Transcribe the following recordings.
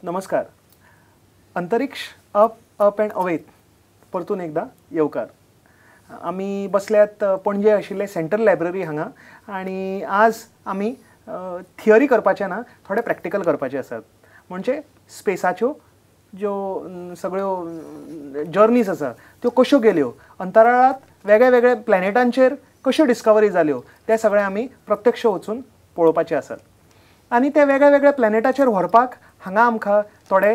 नमस्कार. अंतरिक्ष up up and अवेत परतून एकदा येवकार. आमी बसल्यात पणजे आशिल्ले सेंट्रल लायब्ररी हांगा आनी आज आमी थियरी करपाचें ना, थोडे प्रॅक्टिकल करपाचे आसात. म्हणजे स्पेसाच्यो ज्यो सगळ्यो जर्नीज आसा त्यो कश्यो गेल्यो, अंतराळांत वेगळे वेगळे प्लॅनेटांचेर कश्यो डिस्कवरी जाल्यो, ते सगळे आमी प्रत्यक्ष वचून पळोवपाचे आसात. आनी ते वेगळे वेगळे प्लॅनेटाचेर व्हरपाक हांगा आमकां थोडे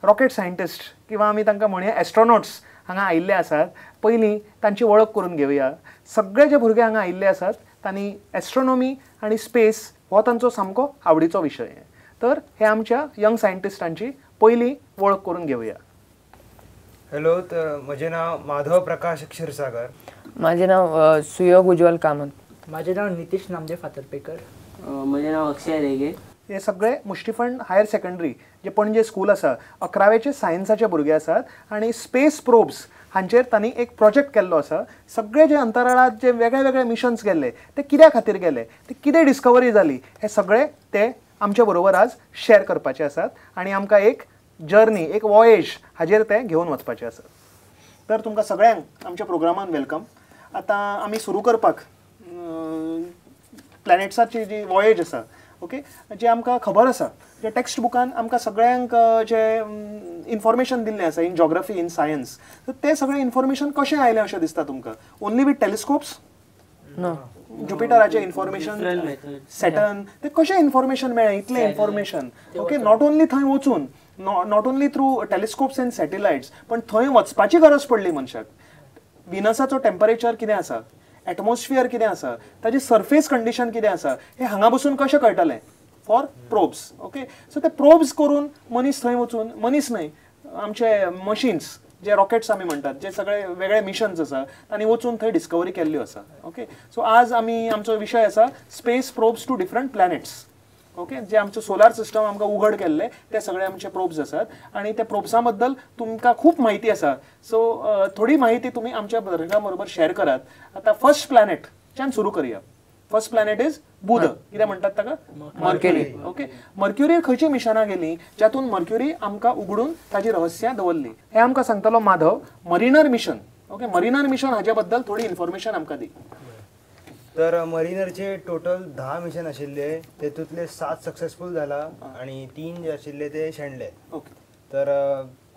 रॉकेट सायंटिस्ट किंवा आमी तांकां म्हणया एस्ट्रोनॉट्स हांगा आयिल्ले आसात. पयलीं तांची वळख करून घेवया. सगळे जे भुरगे हांगा आयिल्ले आसात तांणी एस्ट्रोनॉमी आनी स्पेस हो तांचो सामको आवडीचो विशय. तर हे आमच्या यंग सायंटिस्टांची पयलीं वळख करून घेवया. हॅलो, तर म्हजें नांव माधव प्रकाश क्षीरसागर. म्हाजें नांव सुयोग उज्वल कामत. म्हाजें नांव नितीश नामदेव फातर्पेकर. म्हजें नांव अक्षय रेगे. हे सगळे मुष्टिफंड हायर सेकंडरी जे पणजे स्कूल आसा अकरावेचे सायन्साचे भुरगे आसात आनी स्पेस प्रोब्स हांचेर तांणी एक प्रोजेक्ट केल्लो आसा. सगळे जे अंतराळांत जे वेगळे वेगळे मिशन्स गेल्ले ते कित्या खातीर गेले, ते कितें डिस्कवरी जाली, हे सगळे ते आमचे बरोबर आज शेअर करपाचे आसात आनी आमकां एक जर्नी, एक वॉयेज हाजेर ते घेवन वचपाचे आसात. तर तुमकां सगळ्यांक आमच्या प्रोग्रामान welcome. आतां आमी सुरू करपाक प्लॅनेट्साची जी वॉयेज आसा, ओके, जे आमकां खबर आसा, जे टेक्स्ट बुकान आमकां सगळ्यांक जे इन्फॉर्मेशन दिल्लें आसा इन जॉग्राफी, इन सायन्स, तर तें सगळें इन्फॉर्मेशन कशें आयलें अशें दिसता तुमकां? Only with telescopes? जुपिटराचें information, Saturn, ते कशें इन्फॉर्मेशन मेळ्ळें इतलें इन्फॉर्मेशन? ओके, not only थंय वचून, not only through telescopes and satellites, पण थंय वचपाची गरज पडली मनशाक. विनसाचो टेम्परेचर कितें आसा, एटमॉस्फियर कितें आसा, ताजी सर्फेस कंडिशन कितें आसा, हें हांगा बसून कशें कळटलें? For probes. ओके, सो ते प्रोब्स करून मनीस थंय वचून, मनीस न्हय, आमचे मशीन्स जे रॉकेट्स आमी म्हणटात, जे सगळे वेगळे मिशन्स आसा तांणी वचून थंय डिस्कवरी केल्ल्यो आसा. ओके, सो आज आमी आमचो विशय आसा space probes to different planets. Okay, जे आमचो सोलार सिस्टम आमकां उघड केल्ले ते सगळे आमचे प्रोब्स आसात आनी त्या प्रोब्सां बद्दल तुमकां खूब म्हायती आसा. सो थोडी म्हायती तुमी आमच्या भुरग्यां बरोबर शेअर करात. आतां फर्स्ट प्लॅनेटच्यान सुरू करया. फर्स्ट प्लॅनेट is बुध. कितें म्हणटात ताका? मर्क्युरी. ओके, मर्क्युरीर खंयची मिशनां गेलीं जातून मर्क्युरी आमकां उगडून ताजी रहस्यां दवरलीं, हें आमकां सांगतलो Madhav. Mariner mission. Okay, Mariner mission हाजे बद्दल थोडी इन्फॉर्मेशन आमकां दी. तर मरिनरचे टोटल 10 मिशन आशिल्ले, तेतूंतले 7 सक्सेसफूल जाला आनी 3 जे आशिल्ले ते शेणले. ओके, तर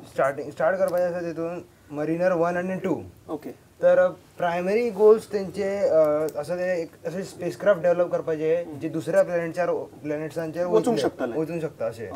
स्टार्ट करपाचें आसा तेतून मरिनर 1 आनी 2. ओके, तर प्रायमरी गोल्स तेंचे आसा ते एक अशें स्पेसक्राफ्ट डेव्हलप करपाचे जे दुसऱ्या प्लॅनेट्सांचेर वचूंक शकतले, वचूंक शकता अशें.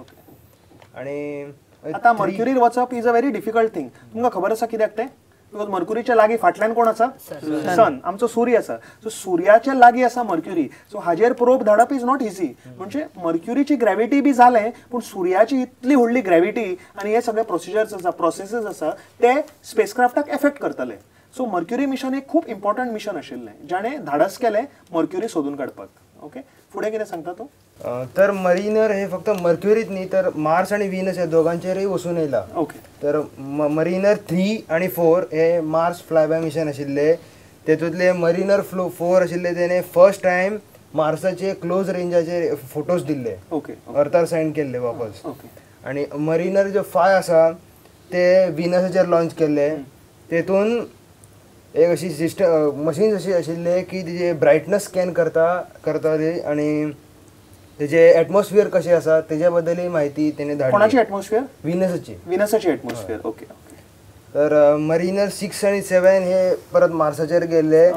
आनी आतां मर्क्युरीर वचप is a very difficult thing. तुमकां खबर आसा कित्याक तें? Because मर्क्युरीच्या लागीं फाटल्यान कोण आसा? सन, आमचो सूर्य आसा. सो सुर्याच्या लागीं आसा मर्क्युरी. सो हाजेर प्रोब धाडप is not easy. म्हणजे मर्क्युरीची ग्रॅविटी बी जालें, पूण सुर्याची इतली व्हडली ग्रॅविटी आनी हे सगळे प्रोसिजर्स आसा, प्रोसेसीस आसा, ते स्पेसक्राफ्टाक एफेक्ट करतले. सो मर्क्युरी मिशन एक खूब इम्पॉर्टंट मिशन आशिल्लें जाणें धाडस केलें मर्क्युरी सोदून काडपाक. ओके, फुडें कितें सांगता तूं? तर मरिनर हे फक्त मर्क्युरीत न्ही तर मार्स आनी विनस ह्या दोगांचेरूय वचून येयला. ओके, तर मरिनर 3 आनी 4 हे मार्स फ्लायबाय मिशन आशिल्ले. तेतूंतले मरिनर 4 आशिल्ले तेणे फर्स्ट टायम मार्साचे क्लोज रेंजाचे फोटोज दिल्ले. ओके, अर्थार सेंड केल्ले वापस. ओके, आनी मरिनर जो 5 आसा ते विनसाचेर लॉन्च केल्ले. तेतून एक अशी सिस्टम मशीन्स अशी आशिल्ले की तेजे ब्रायटनस स्कॅन करताली आनी तेजे एटमॉस्फियर कशें आसा तेजे बद्दलय म्हायती तेणे धाडली. कोणाची एटमॉस्फियर? विनसाची. विनसाची एटमॉस्फियर. ओके. तर मरिनर 6 आनी 7 हे परत मार्साचेर गेल्ले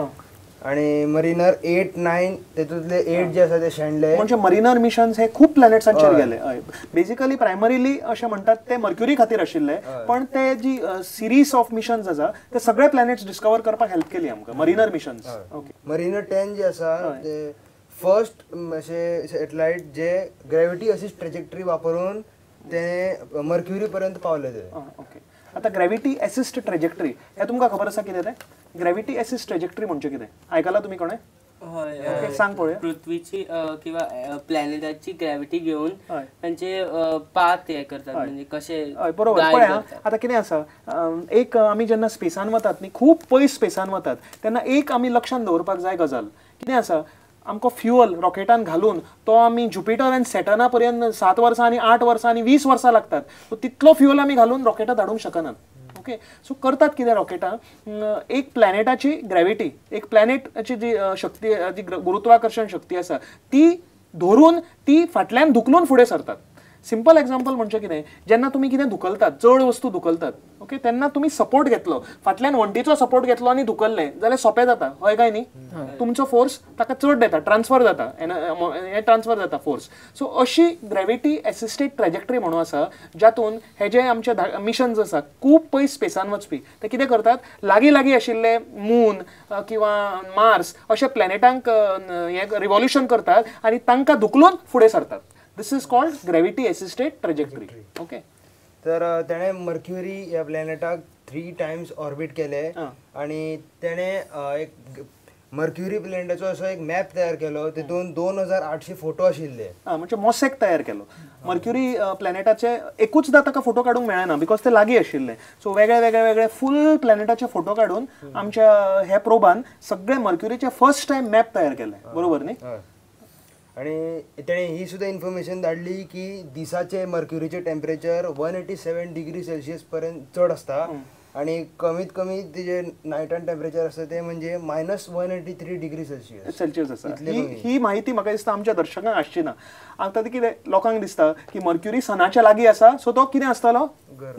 आनी मरिनर 8 9 तेतूंतले 8 जे आसा ते शेणले. म्हणजे मरिनर मिशन्स हे खूब प्लॅनेट्सांचेर गेले. बेसिकली प्रायमरीली अशें म्हणटात ते मर्क्युरी खातीर आशिल्ले, पण ते जी सिरीज ऑफ मिशन्स आसा ते सगळे प्लॅनेट्स डिस्कवर करपाक हेल्प केली आमकां मरिनर मिशन्स. ओके, मरिनर 10 जे आसा ते फर्स्ट अशे सॅटलायट जे ग्रॅविटी असिस्ट ट्रेजेक्टरी वापरून ते मर्क्युरी पर्यंत पावले ते. ओके, आतां ग्रॅविटी एसिस्ट ट्रेजेक्टरी हें तुमकां खबर आसा कितें तें? ग्रॅविटी एसिस्ट ट्रेजेक्टरी म्हणजे कितें आयकलां तुमी कोणें? हय, सांग पळोवया. पृथ्वीची किंवा प्लॅनेटाची ग्रॅविटी घेवन तांचे पाथ हे करतात, म्हणजे कशे. बरोबर. पळय आतां कितें आसा, एक आमी जेन्ना स्पेसान वतात न्ही, खूब पयस स्पेसान वतात तेन्ना एक आमी लक्षांत दवरपाक जाय गजाल कितें आसा, आमकां फ्युअल रॉकेटान घालून तो आमी जुपिटर आनी सॅटर्ना पर्यंत 7 वर्सां आनी 8 वर्सां आनी 20 वर्सां लागतात, सो तितलो फ्युअल आमी घालून रॉकेटां धाडूंक शकनात. ओके, सो करतात कितें रॉकेटां, एक प्लॅनेटाची ग्रॅविटी, एक प्लॅनेटाची जी शक्ती, जी गुरुत्वाकर्शण शक्ती आसा ती धरून ती फाटल्यान धुकलून फुडें सरतात. सिंपल एग्जाम्पल म्हणजे कितें, जेन्ना तुमी कितें धुकलतात, चड वस्तू धुकलतात, ओके, तेन्ना तुमी सपोर्ट घेतलो, फाटल्यान वण्टीचो सपोर्ट घेतलो आनी धुकल्लें जाल्यार सोंपें जाता, हय काय न्ही? तुमचो फोर्स ताका चड येता, ट्रान्सफर जाता, हें ट्रान्सफर जाता फोर्स. सो अशी ग्रॅविटी एसिस्टेड ट्रॅजेक्टरी म्हणून आसा, जातून हे जे आमचे मिशन्स आसा खूब पयस स्पेसान वचपी, ते कितें करतात, लागीं लागीं आशिल्ले मून किंवा मार्स अशे प्लॅनेटांक हें रिवॉल्युशन करतात आनी तांकां धुकलून फुडें सरतात. This is called gravity assisted trajectory. Okay. तर तेणे मर्क्युरी ह्या प्लॅनेटाक 3 टायम्स ऑर्बिट केले आनी तेणे एक मर्क्युरी प्लॅनेटाचो असो एक मॅप तयार केलो, तितून 2800 फोटो आशिल्ले. म्हणजे मोसेक तयार केलो मर्क्युरी प्लॅनेटाचे. एकूचदा ताका फोटो काडूंक मेळना because ते लागीं आशिल्ले, सो वेगळे वेगळे वेगळे फूल प्लॅनेटाचे फोटो काडून आमच्या ह्या प्रोबान सगळे मर्क्युरीचे फर्स्ट टायम मॅप तयार केले, बरोबर न्ही? आणि तेणे ही सुद्धा इन्फॉर्मेशन धाडली की दिसाचे मर्क्युरीचे टेम्परेचर 187 डिग्री सेल्सियस पर्यंत चड आसता आणि कमीत कमी तेजे नायटान टेम्परेचर आसता ते म्हणजे -183 डिग्री सेल्सियस आसा. ही माहिती म्हाका दिसता आमच्या दर्शकांक आसची ना. आतां ते कितें लोकांक दिसता की मर्क्युरी सनाच्या लागीं आसा, सो तो कितें आसतलो,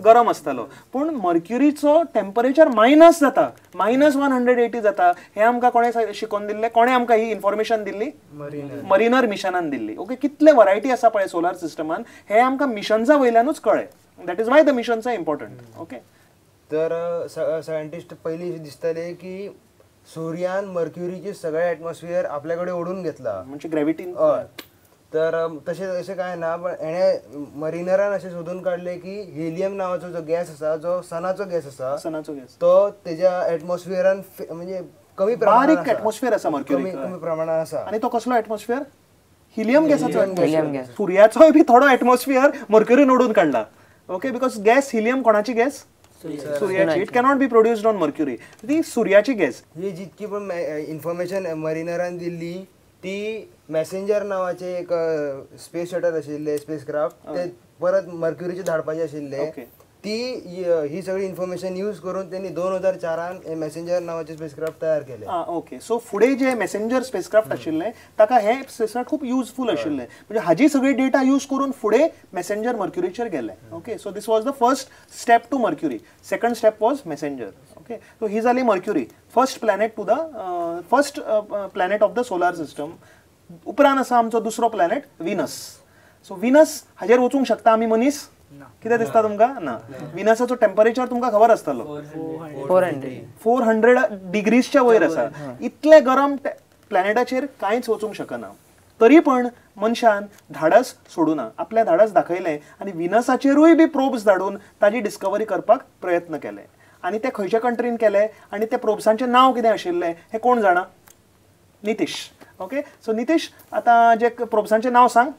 गरम आसतलो, पूण मर्क्युरीचो टेम्परेचर मायनस जाता, -180 जाता. हें आमकां कोणें शिकोवन दिल्लें, कोणें आमकां ही इन्फॉर्मेशन दिल्ली? मरिनर मिशनान दिल्ली. ओके, कितले वरायटी आसा पळय सोलार सिस्टमान, हें आमकां मिशन्सा वयल्यानूच कळ्ळें. That is why the missions are important. Okay, तर सायंटिस्ट पयलीं दिसताले की सुर्यान मर्क्युरीचे सगळे एटमॉस्फियर आपल्या कडेन ओडून घेतला, म्हणजे ग्रॅविटीन. हय, तर तशें अशें कांय ना, पण हेणे मरिनरान अशें सोदून काडलें की हिलियम नांवाचो जो गॅस आसा, जो सनाचो गॅस आसा, सनाचो गॅस, तो तेज्या एटमॉस्फियरान म्हणजे कमी प्रमाणात बारीक एटमॉस्फियर आसा मर्क्युरी, कमी प्रमाणात आसा. आनी तो कसलो एटमॉस्फियर? हिलियम गॅसाचो. सुर्याचोय बी थोडो एटमॉस्फियर मर्क्युरीन ओडून काडला. ओके, because gas helium कोणाची गॅस? सूर्याची. It cannot be produced on Mercury, ती सूर्याची गॅस. ही जितकी पण इन्फॉर्मेशन मरिनरान दिल्ली ती मॅसेंजर नावाचे एक स्पेस शटल आशिल्ले, स्पेस क्राफ्ट, ते परत मर्क्युरीचे धाडपाचे आशिल्ले, ती ही सगळी इन्फॉर्मेशन यूज करून त्यांनी 2004 मॅसेंजर नावाचे स्पेसक्राफ्ट तयार केले. ओके, सो फुडें जे मॅसेंजर स्पेसक्राफ्ट आशिल्ले ताका हे स्पेसक्राफ्ट खूब युजफूल आशिल्ले, म्हणजे हाजी सगळी डेटा यूज करून फुडें मॅसेंजर मर्क्युरीचेर गेले. Okay, so this was the first step to Mercury. Second step was Messenger. Okay, so ही जाली Mercury, first planet to the first planet of the solar system. उपरांत आसा आमचो दुसरो प्लॅनेट विनस. सो विनस हाजेर वचूंक शकता आमी मनीस? कितें दिसता तुमकां? ना. विनसाचो टेम्परेचर तुमकां खबर आसतलो, 400 डिग्रीजच्या वयर आसा. इतले गरम प्लॅनेटाचेर कांयच वचूंक शकना, तरी पण मनशान धाडस सोडूना, आपलें धाडस दाखयलें आनी विनसाचेरूय बी प्रोब्स धाडून ताजी डिस्कवरी करपाक प्रयत्न केले. आनी ते खंयच्या कंट्रीन केले आनी ते प्रोब्सांचें नांव कितें आशिल्लें हें कोण जाणा? नितीश. ओके, सो नितीश, आतां जे प्रोब्सांचें नांव सांग.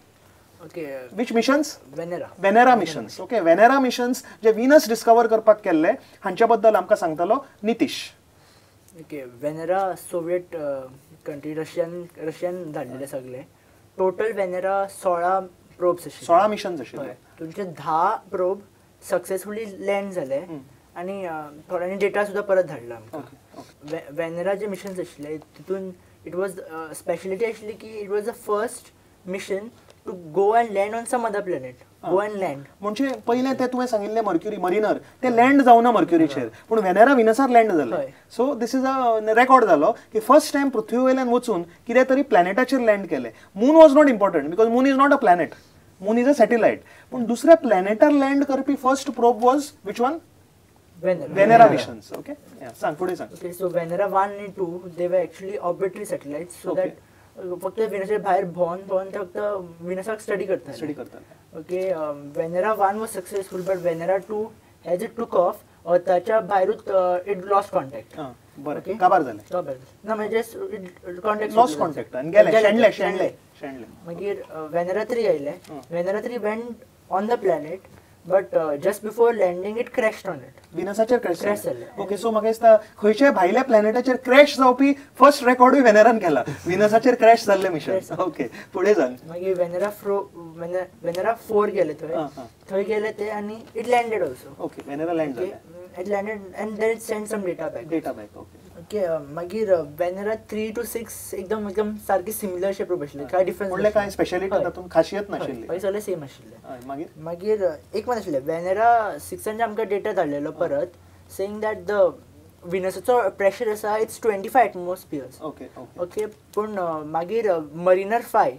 Okay, which missions? Venera. Venera missions. Okay, Venera missions J Venus discover करपाक केल्ले हांच्या बद्दल आमकां सांगतलो Nitish. Okay, Venera Soviet country, Russian धाडलेले सगळे. टोटल वेनेरा 16 प्रोब्स आशिल्ले, 16 मिशन्स आशिल्ले. तुमचे 10 प्रोब सक्सेसफुली लँड जाले आनी थोड्यांनी डेटा सुद्दां परत धाडला आमकां. वेनेरा जे मिशन्स आशिल्ले तितून it was speciality आशिल्ली की it was the first mission to go and land on some other planet. Go and land म्हणजे पहिले ते तुवें सांगिल्लें मर्क्युरी मरिनर ते लँड जावना मर्क्युरीचेर, पूण वेनेरा विनसार लँड जाले. So this is a record जालो की फर्स्ट टायम पृथ्वी वयल्यान वचून कितें तरी प्लॅनेटाचेर लँड केलें. Moon was not important because moon is not a planet, moon is a satellite. पूण दुसऱ्या प्लॅनेटार लँड करपी first probe was which one? Venera missions. Okay, सांग फुडें सांग. ओके, सो वेनेरा 1 आनी 2 they were actually orbitary satellites, so that फक्त विनसाच्या भायर भोंवन भोंवन ते फक्त विनसाक स्टडी करताले. Okay, Venera 1 was successful but Venera 2 as it took off ताच्या भायरूच it lost contact. बरें, काबार जालें ना, म्हणजे कॉन्टॅक्ट लॉस्ट कॉन्टॅक्ट आनी गेले, शेणले शेणले शेणले. मागीर वेनेरा 3 आयले. Venera 3 went on the planet But just before landing it crashed on it. विनसाचेर crash जालें. Okay, सो म्हाका दिसता खंयच्याय भायल्या प्लॅनेटाचेर क्रॅश जावपी फर्स्ट रेकॉर्डूय वेनेरान केला, विनसाचेर क्रॅश जाल्लें मिशन. ओके, फुडें सांग. मागीर वेनेरा 4 गेले थंय, थंय गेले ते आनी it landed also. Okay, Venera land जालें. It landed and then it send some data back. Data back, okay. Okay, मागीर वेनेरा 3 to 6 एकदम एकदम सारके सिमिलर शेप आशिल्ले, काय डिफरन्स म्हणल्यार काय स्पेशालिटी तातूंत खासियत नाशिल्ली, मागीर सगळे सेम आशिल्ले. मागीर मागीर एक मात आशिल्लें, वेनेरा 6 आमकां डेटा धाडलेलो परत सेइंग that the विनसाचो प्रेशर आसा it's 25 atmospheres. Okay okay, पूण मागीर मरिनर 5,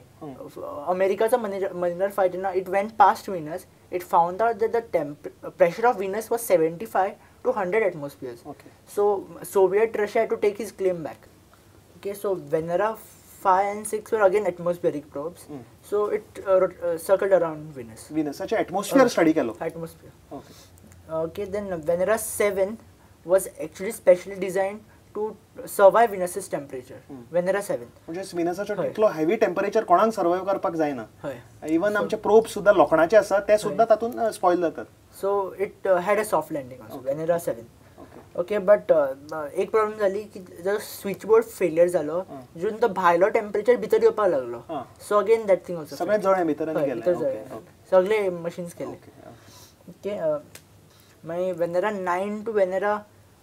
अमेरिकाचो मरिनर 5 जेन्ना it went past Venus, it found out that the pressure of Venus was 75 to 100 atmospheres. Okay. So Soviet Russia had to take his claim back. Okay, so Venera 5 and 6 were again atmospheric probes. So it circled around Venus. Venus acha atmosphere study kelo. Atmosphere. Okay. Okay, then Venera 7 was actually specially designed to survive Venus's temperature. Venera 7. म्हणजे विनसाचो इतलो heavy temperature कोणाक survive करपाक जायना. हय. Even आमचे probe सुद्धा लोखणाचे आसा ते सुद्धा तातूंत स्पॉयल जातात. So it had a soft landing also, Venera 7. Okay. Okay, but एक प्रॉब्लेम जाली की जो स्विच बोर्ड फेलियर जालो, जून तो भायलो टेम्परेचर भितर येवपाक लागलो. So again that thing also सगळे जळ्ळे भितर गेले, सगळे मशीन्स केले. ओके, मागीर वेनेरा 9 टू वेनेरा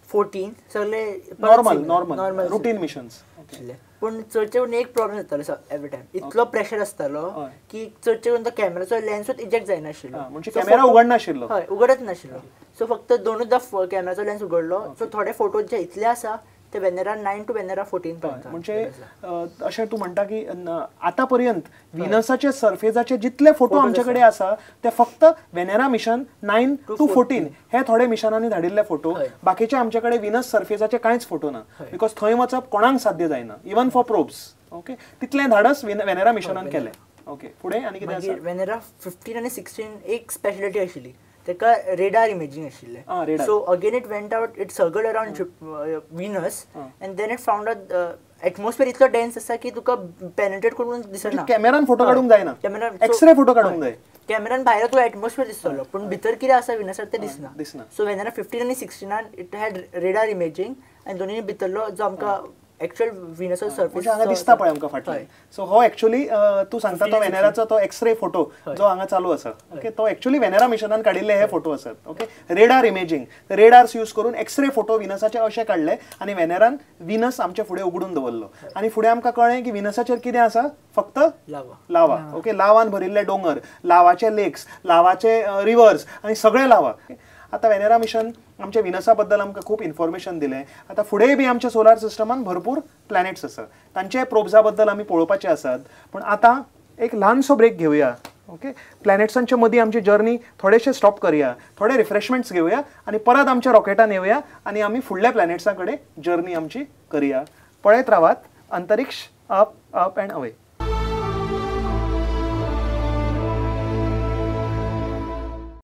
14 सगळे नॉर्मल नॉर्मल रुटीन मिशन्स आशिल्ले. पूण चडचे करून एक प्रॉब्लेम जातालो एवरी टायम, इतलो प्रेशर आसतालो की चडचे करून तो कॅमेराचो लेन्सूच इजेक्ट जायनाशिल्लो, म्हणजे कॅमेरा उगडनाशिल्लो. हय, उगडच नाशिल्लो. सो फक्त दोनूच कॅमेराचो लेन्स उगडलो. सो थोडे फोटोज जे इतले आसा ते वेनेरा 9 टू वेनेरा 14 पर्यंत. म्हणजे अशें तूं म्हणटा की आतां पर्यंत विनसाचे सर्फेसाचे जितले फोटो आमचे कडेन आसा ते फक्त वेनेरा मिशन 9 to 14 हे थोडे मिशनांनी धाडिल्ले फोटो, बाकीचे आमचे कडेन विनस सर्फेसाचे कांयच फोटो ना, because थंय वचप कोणाक साध्य जायना, इवन फॉर प्रोब्स. ओके, तितलें धाडस वेनेरा मिशनान केलें. ओके, फुडें आनी कितें आसा? वेनेरा 15 आनी 16 एक स्पेशलिटी आशिल्ली, तेका रेडार इमेजींग आशिल्लें. So again it went out, it circled around Venus and then it found out atmosphere इतलो डेन्स आसा की तुका पेनेट्रेट करून दिसना, कॅमेरान फोटो काडूंक जायना, एक्सरे फोटो काडूंक जाय, कॅमेरान भायर तुका एटमॉस्फियर दिसतलो पूण भितर कितें आसा विनसार तें दिसना. सो वेनेरा 15 आनी 16 it had radar imaging आनी दोनूय भितरलो जो आमकां एक्चुअल विनसाचो सर्फेस हांगा दिसता पळय आमकां फाटल्यान. सो हो एक्चुअली तूं सांगता तो वेनेराचो तो एक्सरे फोटो जो हांगा चालू आसा, ओके, तो एक्चुअली वेनेरा मिशनान काडिल्ले हे फोटो आसात. Okay, radar imaging, radars use करून एक्सरे फोटो विनसाचे अशे काडले आनी वेनेरान विनस आमच्या फुडें उगडून दवरलो आनी फुडें आमकां कळ्ळें की विनसाचेर कितें आसा, फक्त लावा. ओके, लावान भरिल्ले दोंगर, लावाचे लेक्स, लावाचे रिवर्स आनी सगळे लावा. आतां वेनेरा मिशन आमच्या विनसा बद्दल आमकां खूब इन्फॉर्मेशन दिलें. आतां फुडेंय बी आमच्या सोलार सिस्टमान भरपूर प्लॅनेट्स आसात, तांचे प्रोब्सा बद्दल आमी पळोवपाचे आसात. पूण आतां एक ल्हानसो ब्रेक घेवया. ओके, प्लॅनेट्सांच्या मदीं आमची जर्नी थोडेशे स्टॉप करया, थोडे रिफ्रेशमेंट्स घेवया आनी परत आमच्या रॉकेटान येवया आनी आमी फुडल्या प्लॅनेट्सां कडेन जर्नी आमची करया. पळयत रावात अंतरिक्ष अप अप अँड अवे.